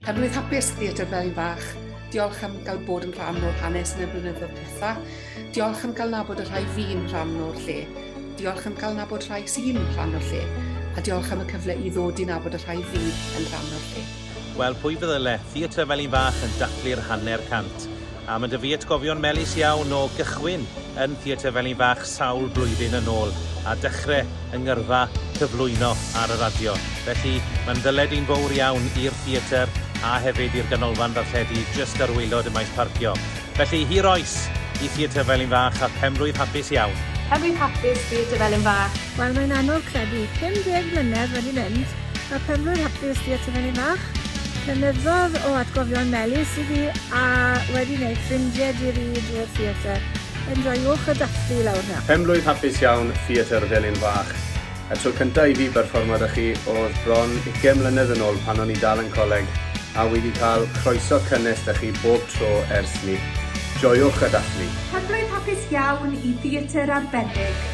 Penblwydd hapus, Theatr Felin Fach. Diolch am gael bod yn rhan o'r hanes yn y blynyddoedd diwetha. Diolch am gael nabod y rhai fu'n rhan o'r lle. Diolch am gael nabod rhai sy'n rhan o'r lle. A diolch am y cyfle i ddod i nabod y rhai fydd yn rhan o'r lle. Wel, pwy feddyle, Theatr Felin Fach yn dathlu'r hanner cant. A mae 'da fi atgofion melys iawn o gychwyn yn Theatr Felin Fach sawl blwyddyn yn ôl a dechrau yng ngyrfa cyflwyno ar y radio. Felly, mae'n ddyled i'n fowr iawn i'r theatr a hefyd i'r ganolfan ddarlledu jyst ar waelod y maes parcio. Felly, hir oes i Theatr Felin Fach a phenblwydd hapus iawn. Penblwydd hapus Theatr Felin Fach. Wel mae'n anodd credu, 50 mlynedd wedi mynd, a penblwydd hapus Theatr Felin Fach. Blynyddodd o atgofion melys i fi a wedi wneud ffrindiau di-ri drwy'r theatr. Enjoiwch y dathlu lawr 'na. Penblwydd hapus iawn Theatr Felin Fach. Y tro cynta i fi berfformio 'da chi o'dd bron ugain mlynedd yn ôl pan o'n i dal yn coleg a wi 'di cael croeso cynnes 'da chi bob tro ers 'ny. Joiwch y dathlu! Penblwydd hapus iawn i Theatr Arbennig,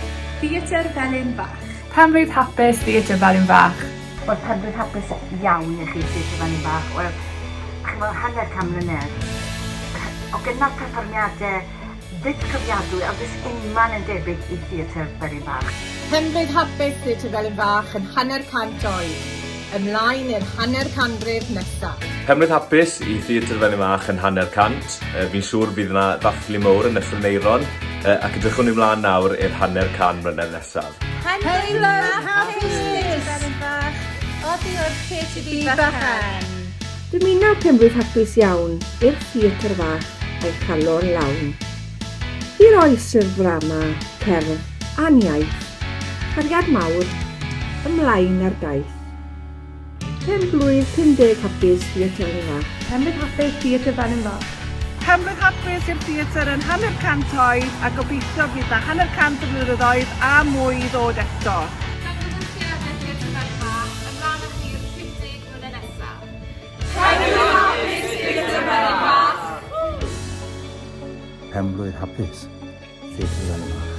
Theatr Felin Fach. Penblwydd hapus Theatr Felin Fach. Wel penblwydd hapus iawn i chi Theatr Felin Fach. Wel, chimod hanner can mlynedd o gynnal perfformiade fythgofiadwy a does unman yn debyg i Theatr Felin Fach. Penblwydd hapus Theatr Felin Fach yn hanner cant oed. Ymlaen i'r hanner canrif nesa. Penblwydd hapus i Theatr Felin Fach yn hanner cant. Fi'n siŵr bydd 'na ddathlu mowr yn Nyffryn Aeron ac edrychwn ni mlaen nawr i'r hanner can mlynedd nesaf. Penblwydd hapus Theatr Felin Fach oddi wrth KTB Bychan. Dymuna penblwydd hapus iawn i'r theatr fach a'i chalon lawn. Hir oes i'r ddrama, cerdd, a'n iaith. Cariad mawr, ymlaen ar daith. Pen-blwydd 50 hapus Theatr Felin Fach. Penblwydd hapus Theatr Felin Fach. Penblwydd hapus i'r theatr yn hanner cant oed a gobeithio fydd 'na hanner cant o flynyddoedd a mwy i ddod eto. Llongyfarchiadau Theatr Felin Fach, ymlaen â chi i'r 50 mlynedd nesaf. Penblwydd hapus Theatr Felin Fach! Penblwydd hapus Theatr Felin Fach.